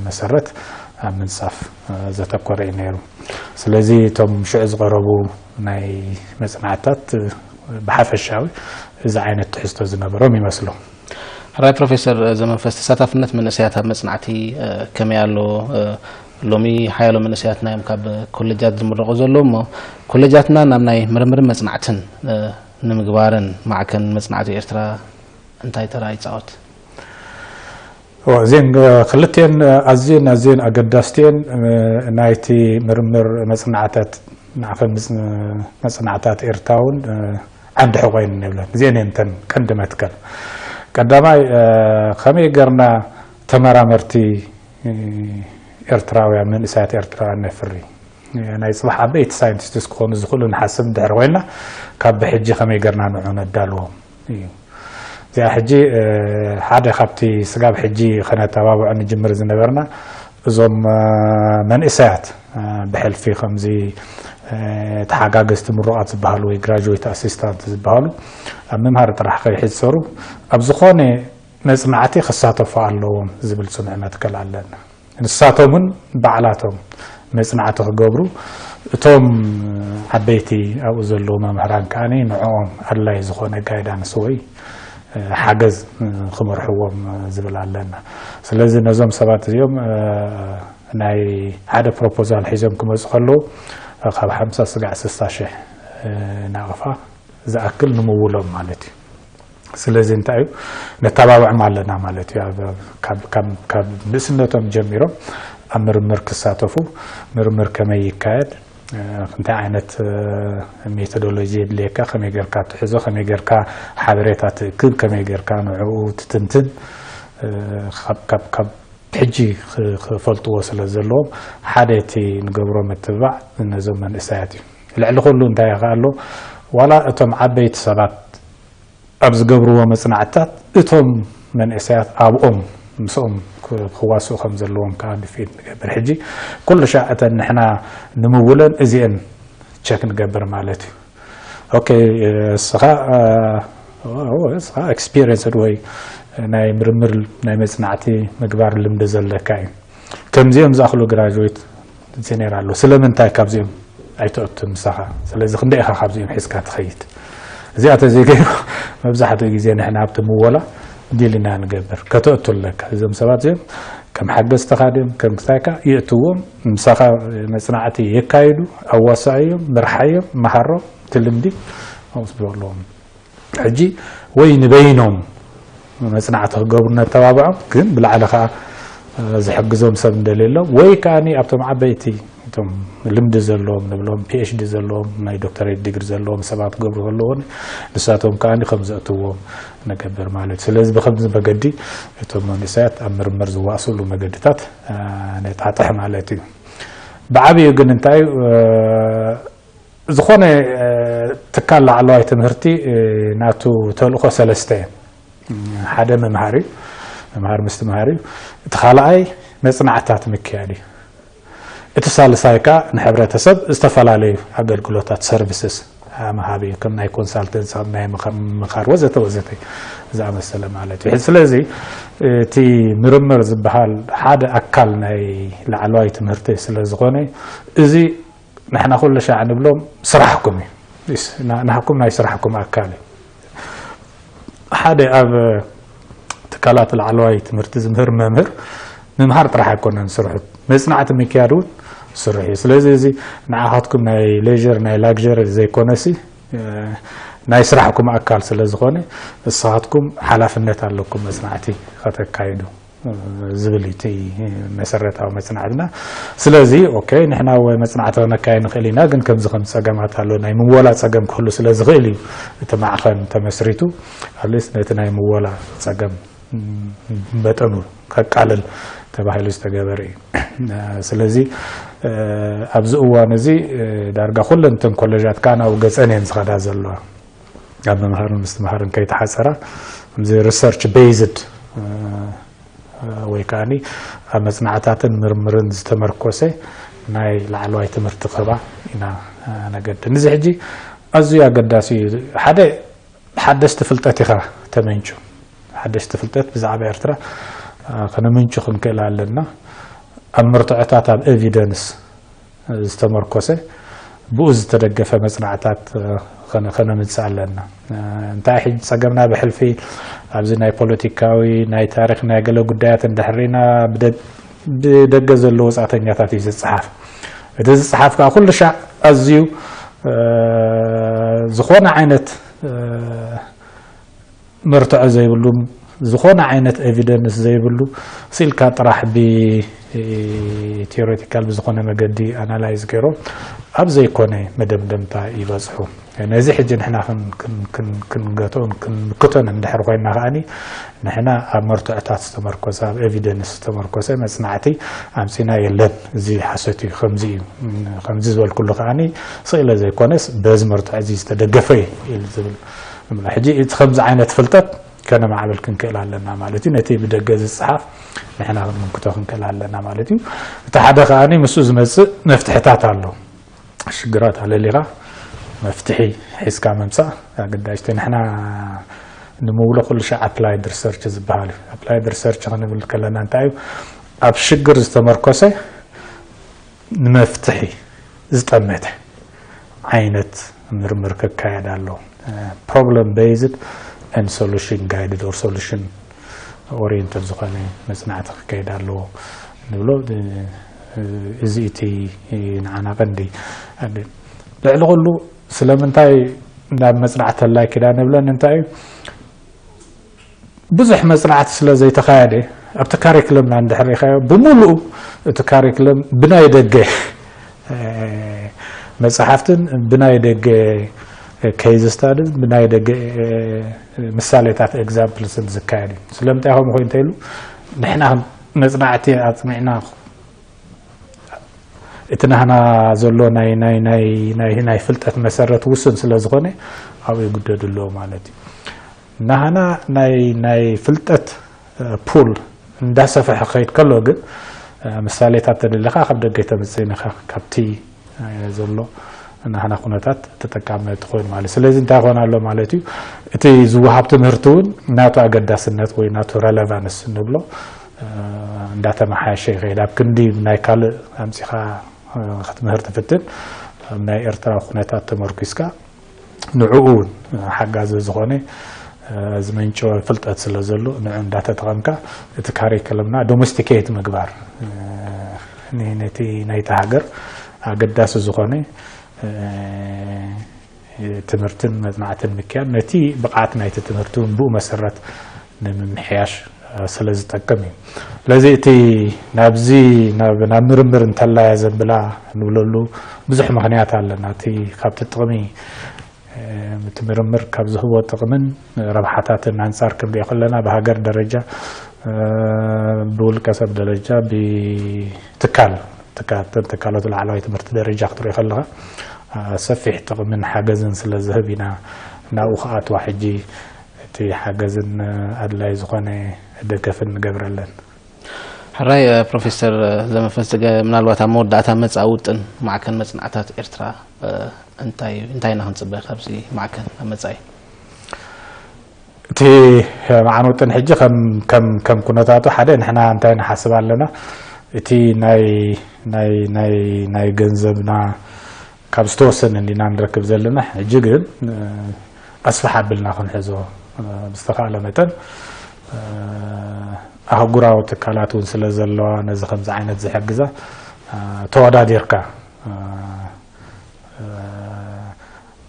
መሰረት ኣብ ምንጻፍ ዘተኮረ እዩ ነይሩ። ስለዚ እቶም ሽዑ ዝቐረቡ ናይ መጽናዕትታት ብሓፈሻዊ እዚ ዓይነት ትሕዝቶ ዝነበሮም ይመስሉ። ሕራይ ፕሮፌሰር ዘመንፈስ፣ ተሳታፍነት መንእሰያት ኣብ መጽናዕቲ ከመይ ኣሎ? ሎሚ ሓያሎ መንእሰያትና እዮም ካብ ኮሌጃት ዝምረቑ ዘለዉ እሞ ኮሌጃትና ናብ ናይ ምርምርን መጽናዕትን ንምግባርን ማዕከን መጽናዕቲ ኤርትራ እንታይ ተራ ይጻወት? እወ፣ እዚን ክልቲኤን ኣዝየን ኣዝየን ኣገዳስቲ እየን። ናይቲ ምርምር መጽናዕታት ማዕከን መጽናዕታት ኤርትራ እውን ዓንዲ ሕቖ እየን ንብለን። እዚኤን እየን እተን ቀንዲ መትከል። ቀዳማይ ከመይ ገርና ተመራመርቲ ኤርትራውያን መንእሰያት ኤርትራውያን ነፍሪ ናይ ጽባሕ ዓበይቲ ሳይንቲስትስ ክኾኑ ዝኽእሉ ንሓስብ እንድሕር ኮይና ካብ ብሕጂ ከመይ ገርና ንዑ ነዳልዎም እዩ። እዚኣ ሕጂ ሓደ ካብቲ ስጋብ ሕጂ ከነተባብዖ ንጅምር ዝነበርና እዞም መንእሰያት ብሕልፊ ከምዚ ተሓጋገዝቲ ምሩቓት ዝበሃሉ ወይ ግራጁዌት ኣሲስታንት ዝበሃሉ ኣብ ምምሃር ጥራሕ ከይሕሰሩ ኣብ ዝኾነ መጽናዕቲ ክሳተፉ ኣለዎም ዝብል ጽኑዕ መትከል ኣለና። ንሳቶም እውን ባዕላቶም መጽናዕቲ ክገብሩ እቶም ዓበይቲ ኣብኡ ዘለዉ መምህራን ከኣ ንዕኦም ኣድላይ ዝኾነ ጋይዳንስ ወይ ሓገዝ ክመርሕዎም ዝብል ኣለና። ስለዚ ነዞም ሰባት እዚኦም ናይ ሓደ ፕሮፖዛል ሒዞም ክመፁ ከለዉ ካብ ሓምሳ ስጋዕ ስሳ ሽሕ ናቕፋ ዝኣክል ንምውሎም ማለት እዩ። ስለዚ እንታይ እዩ ነተባብዖም ኣለና ማለት እዩ። ካብ ንእስነቶም ጀሚሮም ኣብ ምርምር ክሳተፉ ምርምር ከመይ ይካየድ እንታይ ዓይነት ሜቶዶሎጂ የድልየካ፣ ከመይ ጌርካ ትሕዞ፣ ከመይ ጌርካ ሓበሬታ ትእክብ፣ ከመይ ጌርካ ንዕኡ ትትንትን ካብ ሕጂ ክፈልጥዎ ስለ ዘለዎም ሓደ እቲ ንገብሮ ምትብባዕ ነዞም መንእሰያት እዩ። ልዕሊ ኩሉ እንታይ ይኸኣሎ ዋላ እቶም ዓበይቲ ሰባት ኣብ ዝገብርዎ መጽናዕትታት እቶም መንእሰያት ኣብኦም ምስኦም ክዋስኡ ከም ዘለዎም ከዓ ድፍኢት ንገብር። ሕጂ ኩሉ ሻዕ እተን ንሕና ንምውለን እዚአን ቸክ ንገብር ማለት እዩ። ኦኬ፣ እስኻ እስኻ ኤክስፒሪየንስድ ወይ ናይ ምርምር ናይ መጽናዕቲ ምግባር ልምዲ ዘለካ እዩ። ከምዚኦም ዝኣኽሉ ግራጅዌት ጀኔራል ኣለዉ። ስለምንታይ ካብዚኦም ኣይትእቱን ምሳኻ? ስለዚ ክንደይ ኢኻ ካብዚኦም ሒዝካ ትኸይድ? እዚኣ ተዘይገይሩ መብዛሕትኡ ግዜ ንሕና ኣብቲ ምወላ ዲል ኢና ንገብር። ከተእቱ ኣለካ። እዞም ሰባት እዚኦም ከም ሓገዝትኻ ድዮም ከም ክታይካ ይእትዎም፣ ምሳኻ መጽናዕቲ የካይዱ፣ ኣዋሳእዮም፣ ምርሓዮም፣ መሃሮም፣ እቲ ልምዲ ኣብኡ ኣለዎም። ሕጂ ወይ ንበይኖም መጽናዕቲ ክገብሩ ነተባብዖም፣ ግን ብላዕሊ ከኣ ዝሕግዞም ሰብ እንደሌሎም ወይ ከኣ ኣብቶም ዓበይቲ እቶም ልምዲ ዘለዎም ንብሎም ፒኤችዲ ዘለዎም ናይ ዶክተሬት ዲግሪ ዘለዎም ሰባት ክገብሩ ከለዎ ንሳቶም ከኣ ከም ዘእትዎም ንገብር ማለት እዩ። ስለዚ ብከምዚ መገዲ እቶም መንእሰያት ኣብ ምርምር ዝዋእስሉ መገድታት ነጣጥሕ ማለት እዩ። ብዓብዩ ግን እንታይ እዩ ዝኾነ ትካል ላዕለዋይ ትምህርቲ ናቱ ተልእኾ ሰለስተ ሓደ መምሃር እዩ። መምሃር ምስትምሃር እዩ። እቲ ካልኣይ መጽናዕታት ምክያድ እዩ። እቲ ሳልሳይ ከኣ ንሕብረተሰብ ዝተፈላለዩ ኣገልግሎታት፣ ሰርቪስስ፣ ምሃብ እዩ። ከም ናይ ኮንሳልተንስ፣ ከም ናይ ምኸ-፣ ምኻር ወዘተ ወዘተ ዝኣመሰለ ማለት እዩ። ስለዚ እቲ ምርምር ዝበሃል ሓደ ኣካል ናይ ላዕለዋይ ትምህርቲ ስለ ዝኾነ፣ እዚ ንሕና ኩሉ ሻዕ ንብሎም ስራሕኩም እዩ። ና-፣ ናህኩም ናይ ስራሕኩም ኣካል እዩ። ሓደ ኣብ ትካላት ላዕለዋይ ትምህርቲ ዝምህር መምህር ምምሃር ጥራሕ ኣይኮነን ስርሑ፣ መጽናዕቲ ምክያድ እውን ስርሑ እዩ። ስለዚ እዚ ንዓኻትኩም ናይ ሌዥር፣ ናይ ላግዠሪ ዘይኮነሲ፣ እ፣ ናይ ስራሕኩም ኣካል ስለ ዝኾነ፣ ንስኻትኩም ሓላፍነት ኣለኩም መጽናዕቲ ከተካይዱ፣ እ፣ ዝብል እዩ እቲ መሰረታዊ መጽናዕትና። ስለዚ ኦኬ፣ ንሕና ወ-፣ መጽናዕቲ ክነካይድ ንኽእል ኢና፣ ግን ከምዚ ከም ጸገማት ኣሎ፣ ናይ ምወላ ጸገም ክህሉ ስለ ዝኽእል እዩ እቲ ማዕኸን ተመስሪቱ። ኣትሊስት ነቲ ናይ ምወላ ጸገም መጠኑ ከቃልል ተባሂሉ ዝተገበረ እዩ። ስለዚ፣ እ፣ ኣብዚ እዋን እዚ፣ እ፣ ዳርጋ ኩለን እተን ኮሌጃት ከኣ ናብ ገጸን እየን ዝኸዳ ዘለዋ። ኣብ ምምሃርን ምስትምሃርን ከይተሓጸራ፣ ከምዚ ሪሰርች ቤይዝድ፣ እ፣ ወይ ከኣኒ ኣብ መጽናዕታትን ምርምርን ዝተመርኮሰ ናይ ላዕለዋይ ትምህርቲ ክህባ ኢና፣ እ፣ ነገድድ። እዚ ሕጂ ኣዝዩ ኣገዳሲ እዩ። ሓደ ሓደስቲ ፍልጠት ኢኻ ተመንጩ። ሓደስቲ ፍልጠት ብዛዕባ ኤርትራ፣ እ፣ ከነምንጩ ክንክእል ኣለና። ኣብ መርትዖታት፣ ኣብ ኤቪደንስ ዝተመርኮሰ፣ ብኡ ዝተደገፈ መጽናዕታት፣ እ፣ ከነ-፣ ከነምጽእ ኣለና። እ፣ እንታይ ሕጂ ጸገምና ብሕልፊ ኣብዚ ናይ ፖለቲካዊ፣ ናይ ታሪኽ፣ ናይ ገለ ጉዳያት እንድሕር ርኢና ብደ-፣ ብደገ ዘለዉ ወጻእተኛታት እዩ ዝጸሓፍ። እቲ ዝጸሓፍ ከኣ ኩሉ ሻዕ ኣዝዩ፣ እ፣ ዝኾነ ዓይነት፣ እ፣ መርትዖ ዘይብሉ፣ ዝኾነ ዓይነት ኤቪደንስ ዘይብሉ፣ ስኢልካ ጥራሕ ብ-፣ ቴዎሬቲካል ብዝኾነ መገዲ ኣናላይዝ ገይሮም ኣብ ዘይኮነ መደምደምታ ይበጽሑ። ነዚ ሕጂ ንሕና ክን-፣ ክን-፣ ክን-፣ ክንገትኦን ክንምክቶን እንድሕር ኮይና ከኣኒ፣ ንሕና ኣብ መርትዖታት ዝተመርኮሰ፣ ኣብ ኤቪደንስ ዝተመርኮሰ መጽናዕቲ ኣምጺና የለን፣ እዚ ሓሶት እዩ፣ ከምዚ እዩ፣ ከምዚ ዝበልኩሉ ከኣኒ ስኢለ ዘይኮነስ በዚ መርትዖ እዚ ዝተደገፈ እዩ ኢሉ ዝብል። ሕጂ እቲ ከምዚ ዓይነት ፍልጠት ከነማዕብል ክንክእል ኣለና ማለት እዩ። ነቲ ብደገ ዝጸሓፍ ንሕና ክንምክቶ ክንክእል ኣለና ማለት እዩ። እቲ ሓደ ከኣኒ ምስኡ ዝመጽእ መፍትሕታት ኣሎ። ሽግራት ኣለሊኻ መፍትሒ ሒዝካ ምምጻእ ኣገዳሽቲ። ንሕና ንምብሎ ኩሉ ሻዕ ኣፕላይድ ሪሰርች ዝበሃል እዩ። ኣፕላይድ ሪሰርች ክንብል ከለና እንታይ እዩ? ኣብ ሽግር ዝተመርኮሰ ንመፍትሒ ዝጠመተ ዓይነት ምርምር ክካየድ ኣለዎ። ፕሮብለም ቤዝድ ኤንድ ሶሉሽን ጋይድድ ኦር ሶሉሽን ኦሪየንትድ ዝኾነ መጽናዕቲ ክካየድ ኣለዎ ንብሎ። እዚ እቲ ንዓና ቀንዲ። ልዕሊ ኩሉ ስለምንታይ ናብ መጽናዕቲ ተላይ ኪዳነ ንብለን እንታይ እዩ? ብዙሕ መጽናዕቲ ስለ ዘይተኻየደ፣ ኣብቲ ካሪክለምና እንድሕር ርኢኻዮ፣ ብምሉኡ እቲ ካሪክለም ብናይ ደገ፣ እ፣ መጽሓፍትን ብናይ ደገ ኬዝ ስታድን ብናይ ደገ፣ እ፣ ምሳሌታት፣ ኤግዛምፕልስን ዝካየድ እዩ። ስለምንታይ ከምኡ ኮይኑ እንተኢሉ፣ ንሕና መጽናዕቲ ኣጽኒዕና እቲ ናህና ዘሎ ናይ፣ ናይ፣ ናይ፣ ናይ፣ ናይ ፍልጠት መሰረት ውሱን ስለ ዝኾነ ኣብኡ ይጉደድ ኣለዎ ማለት እዩ። ናህና ናይ፣ ናይ ፍልጠት፣ እ፣ ፑል እንዳሰፍሐ ክኸይድ ከሎ ግን፣ እ፣ ምሳሌታት ተደሊኻ ካብ ደገ ተምጽእን ኢኻ፣ ካብቲ፣ እ፣ ዘሎ ናህና ኩነታት ተጠቃሚ ትኾን ማለት። ስለዚ እንታይ ይኾን ኣሎ ማለት እዩ? እቲ ዝወሃብ ትምህርቲ እውን ናቱ ኣገዳስነት ወይ ናቱ ረለቫንስ ንብሎ፣ እ፣ እንዳተመሓየሸ ይኸይድ። ኣብ ክንዲ ናይ ካልእ ኣምጺኻ፣ እ፣ ክትምህር ትፍትን፣ ኣብ ናይ ኤርትራ ኩነታት ተመርኪስካ ንዕኡ እውን ሓጋዚ ዝኾነ፣ እ፣ ዝመንጨወ ፍልጠት ስለ ዘሎ ንዑ እንዳተጠቐምካ እቲ ካሪክለምና ዶሜስቲኬት ምግባር፣ እ፣ ን-፣ ነቲ ናይቲ ሃገር ኣገዳሲ ዝኾነ፣ እ፣ ትምህርትን መጽናዕትን ምክያድ ነቲ ብቕዓት ናይቲ ትምህርቲ እውን ብኡ መሰረት ንምምሕያሽ፣ እ፣ ስለ ዝጠቅም እዩ። ስለዚ እቲ ናብዚ ናብ፣ ናብ ምርምር እንተላያ ዘብላ ንብለሉ ብዙሕ ምኽንያት ኣለና። እቲ ካብቲ ጥቕሚ፣ እ፣ እቲ ምርምር ካብ ዝህቦ ጥቕምን ረብሓታትን ኣንጻር ክንሪኦ ከለና ብሃገር ደረጃ፣ እ፣ ብውልቀ ሰብ ደረጃ፣ ብትካል፣ ትካ-፣ ትካላት ላዕለዋይ ትምህርቲ ደረጃ ክትሪኦ ከለኻ፣ እ፣ ሰፊሕ ጥቕምን ሓገዝን ስለ ዝህብ ኢና ናብኡ ክኣትዋ ሕጂ እቲ ሓገዝን ኣድላይ ዝኾነ ደገፍን ንገብረለን። ሕራይ ፕሮፌሰር ዘመፈስገ፣ ምናልባት ኣብ መወዳእታ መጻኢ ውጥን ማዕከን መጽናዕታት ኤርትራ እንታይ እንታይ ኢና ክንጽበ ካብዚ ማዕከን ኣብ መጻኢ? እቲ መዓን ውጥን ሕጂ ከም ከም ከም ኩነታቱ ሓደ ንሕና እንታይ ንሓስብ ኣለና፣ እቲ ናይ ናይ ናይ ናይ ገንዘብና ካብ ዝተወሰነ እንዲና ንረክብ ዘለና። ሕጂ ግን ኣስፍሕ ኣቢልና ክንሕዞ ብዝተኻእለ መጠን ኣህጉራዊ ትካላት እውን ስለ ዘለዋ ነዚ ከምዚ ዓይነት ዝሕግዛ ተወዳዲርካ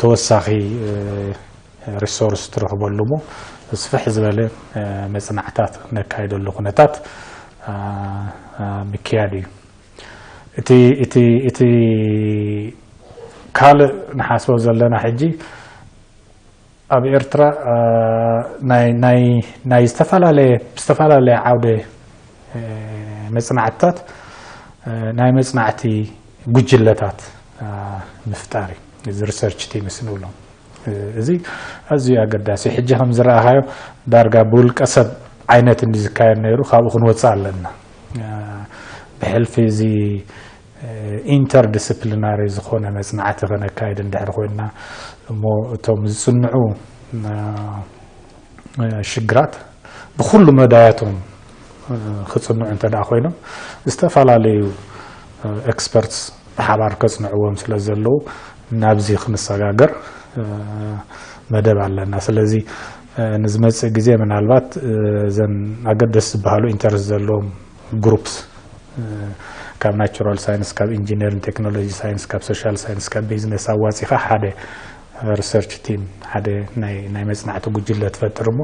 ተወሳኺ ሪሶርስ ትረኽበሉ እሞ ስፍሕ ዝበለ መፅናዕታት ነካይደሉ ኩነታት ምክያድ እዩ። እቲ እቲ እቲ ካልእ ንሓስቦ ዘለና ሕጂ ኣብ ኤርትራ ናይ ናይ ናይ ዝተፈላለየ ዝተፈላለየ ዓውደ መጽናዕትታት ናይ መጽናዕቲ ጉጅለታት ምፍጣር እዩ። እዚ ሪሰርች ቲምስ ንብሎ እዚ ኣዝዩ ኣገዳሲ። ሕጂ ከም ዝረኣኻዮ ዳርጋ ብውልቀ ሰብ ዓይነት እንዲ ዝካየድ ነይሩ፣ ካብኡ ክንወፅእ ኣለና። ብሕልፊ እዚ ኢንተርዲስፕሊናሪ ዝኾነ መጽናዕቲ ከነካይድ እንድሕር ኮይንና እሞ እቶም ዝጽንዑ ሽግራት ብኩሉ መዳያቶም ክጽንዑ እንተ ደኣ ኮይኖም ዝተፈላለዩ ኤክስፐርትስ ብሓባር ከጽንዕዎም ስለ ዘለዉ ናብዚ ክንሰጋገር መደብ ኣለና። ስለዚ ንዝመጽእ ግዜ ምናልባት እዘን ኣገደስ ዝበሃሉ ኢንተረስት ዘለዎም ግሩፕስ ካብ ናቹራል ሳይንስ፣ ካብ ኢንጂነሪንግ ቴክኖሎጂ ሳይንስ፣ ካብ ሶሻል ሳይንስ፣ ካብ ቢዝነስ ኣዋፂኻ ሓደ ሪሰርች ቲም፣ ሓደ ናይ ናይ መፅናዕቲ ጉጅለ ትፈጥር እሞ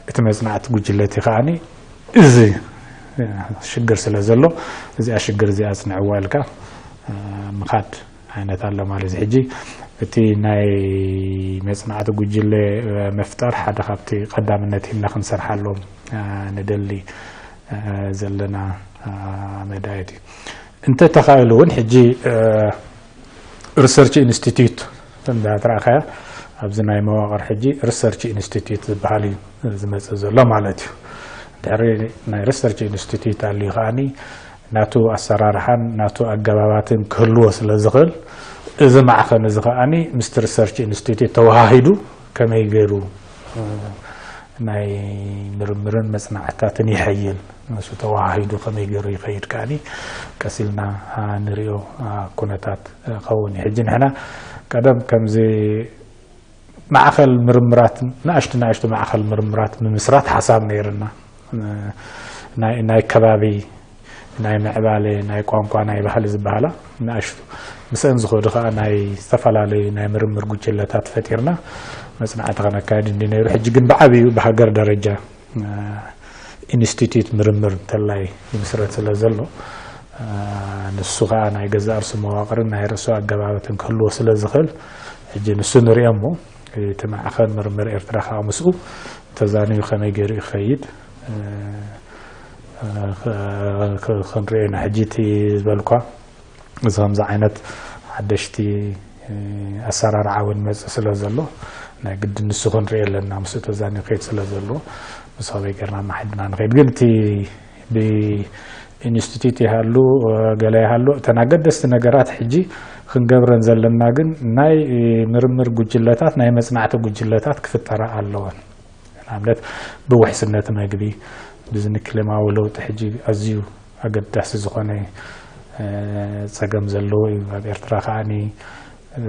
እቲ መፅናዕቲ ጉጅለ እቲ ከዓኒ እዚ ሽግር ስለ ዘሎ እዚኣ ሽግር እዚኣ ኣፅንዕዋ ኢልካ ምኻድ ዓይነት ኣሎ ማለት እዩ። ሕጂ እቲ ናይ መፅናዕቲ ጉጅለ ምፍጣር ሓደ ካብቲ ቀዳምነት ሂብና ክንሰርሓሎም ንደሊ ዘለና መዳየት እዩ። እንተተኻኢሉ እውን ሕጂ ሪሰርች ኢንስቲትዩት እንዳተረኣኻያ ኣብዚ ናይ መዋቕር ሕጂ ሪሰርች ኢንስቲትዩት ዝበሃል እዩ ዝመፅእ ዘሎ ማለት እዩ። ድሕሪ ናይ ሪሰርች ኢንስቲትዩት ኣልዩ ከዓኒ ናቱ ኣሰራርሓን ናቱ ኣገባባትን ክህልዎ ስለ ዝኽእል እዚ ማዕኸን እዚ ከዓኒ ምስቲ ሪሰርች ኢንስቲትዩት ተወሃሂዱ ከመይ ገይሩ ናይ ምርምርን መፅናዕትታትን ይሐይል፣ ንሱ ተወሃሂዱ ከመይ ገይሩ ይኸይድ ከዓኒ ቀስ ኢልና ንሪኦ ኩነታት ኸውን እዩ። ሕጂ ንሕና ቀደም ከምዚ ማዕኸል ምርምራት ንኣሽቱ ንኣሽቱ ማዕኸል ምርምራት ምምስራት ሓሳብ ነይርና። ናይ ከባቢ ናይ ምዕባለ ናይ ቋንቋ ናይ ባህሊ ዝበሃላ ንኣሽቱ ምስአን ዝኸዱ ከዓ ናይ ዝተፈላለዩ ናይ ምርምር ጉጅለታት ፈጢርና መፅናዕቲ ከነካየድ እንዲ ነይሩ። ሕጂ ግን ብዓብዩ ብሃገር ደረጃ ኢንስቲትዩት ምርምር እንተላይ ይምስረት ስለ ዘሎ ንሱ ከዓ ናይ ገዛ እርሱ መዋቅርን ናይ ርእሱ ኣገባበትን ክህልዎ ስለ ዝኽእል ሕጂ ንሱ ንሪኦ እሞ እቲ ማዕኸን ምርምር ኤርትራ ከዓ ምስኡ ተዛኒዩ ከመይ ገይሩ ይኸይድ ክንሪኦ ኢና። ሕጂ እቲ ዝበልኳ እዚ ከምዚ ዓይነት ሓደሽቲ ኣሰራርዓ እውን መፅእ ስለ ዘሎ ናይ ግድን ንሱ ክንሪኦ ኣለና፣ ምስኡ ተዛኒዩ ክኸይድ ስለ ዘለዎ ምስ ከመይ ጌርና ማሓድና ንኸይድ። ግን እቲ ብኢንስቲትዩት ይሃሉ ገለ ይሃሉ እተን ኣገደስቲ ነገራት ሕጂ ክንገብረን ዘለና ግን ናይ ምርምር ጉጅለታት ናይ መፅናዕቲ ጉጅለታት ክፍጠራ ኣለወን። ንኣብነት ብውሕስነት መግቢ ብዚ ንክሊማዊ ለውጢ ሕጂ ኣዝዩ ኣገዳሲ ዝኾነ ፀገም ዘለዎ እዩ። ኣብ ኤርትራ ከዓኒ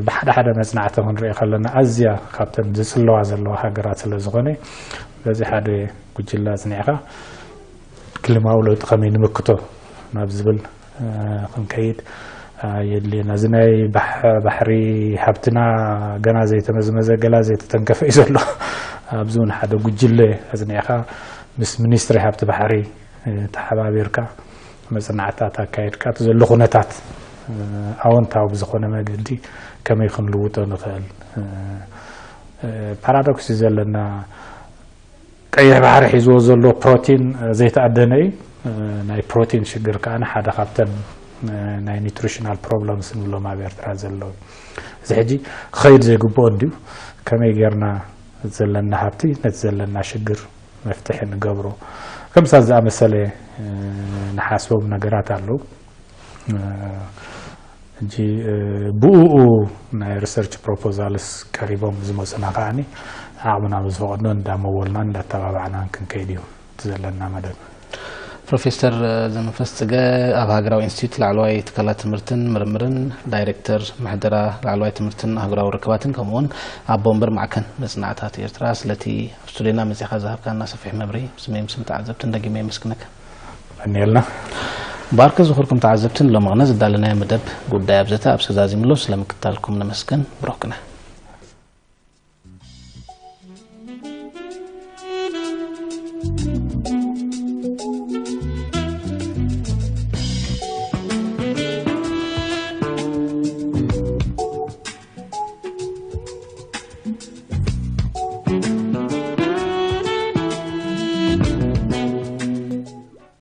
ብሓደ ሓደ መፅናዕቲ ክንሪኦ ከለና ኣዝያ ካብተን ዝፅለዋ ዘለዋ ሃገራት ስለ ዝኾነ በዚ ሓደ ጉጅለ ኣፅኒዕካ ክሊማዊ ለውጢ ከመይ ንምክቶ ናብ ዝብል ክንከይድ የድልየና። እዚ ናይ ባሕሪ ሃብትና ገና ዘይተመዝመዘ ገና ዘይተተንከፈ እዩ ዘሎ። ኣብዚ እውን ሓደ ጉጅለ ኣፅኒዕካ ምስ ሚኒስትሪ ሃብቲ ባሕሪ ተሓባቢርካ መፅናዕትታት ኣካይድካ እቲ ዘሎ ኩነታት ኣወንታዊ ብዝኾነ መገዲ ከመይ ክንልውጦ ንኽእል። ፓራዶክስ እዩ ዘለና። ቀይሕ ባሕሪ ሒዝዎ ዘሎ ፕሮቲን ዘይተኣደነ እዩ። ናይ ፕሮቲን ሽግር ከዓ ሓደ ካብተን ናይ ኒትሪሽናል ፕሮብለምስ ንብሎም ኣብ ኤርትራ ዘለዉ። እዚ ሕጂ ክኸይድ ዘይግብኦ እንድዩ። ከመይ ጌርና ዘለና ሃብቲ ነቲ ዘለና ሽግር መፍትሒ ንገብሮ። ከምሳ ዝኣመሰለ ንሓስቦም ነገራት ኣለዉ። ሕጂ ብኡኡ ናይ ሪሰርች ፕሮፖዛልስ ቀሪቦም ዝመፁና ከዓኒ ዓቕምና ብዝፈቐዶ እንዳመወልናን እንዳተባባዕናን ክንከይድ እዩ እቲ ዘለና መደብ። ፕሮፌሰር ዘመንፈስ ፅገ ኣብ ሃገራዊ ኢንስቲትዩት ላዕለዋይ ትካላት ትምህርትን ምርምርን ዳይሬክተር ምሕደራ ላዕለዋይ ትምህርትን ኣህጉራዊ ርክባትን ከምኡውን ኣቦ ወንበር ማዕከን መፅናዕታት ኤርትራ ስለቲ ኣብ ስቱዲዮና መፂኻ ዝሃብካና ሰፊሕ መብሪ ስመይ ምስም ተዓዘብትን ደጊመ የመስግነካ። ቀኒልና። ባርክ ዝኽርኩም ተዓዘብትን ሎምቕነ ዝዳለናዮ መደብ ጉዳይ ኣብዘተ ኣብ ሰዛዚምሎ ስለምክታልኩም ነመስግን። ብሩክ ግነ።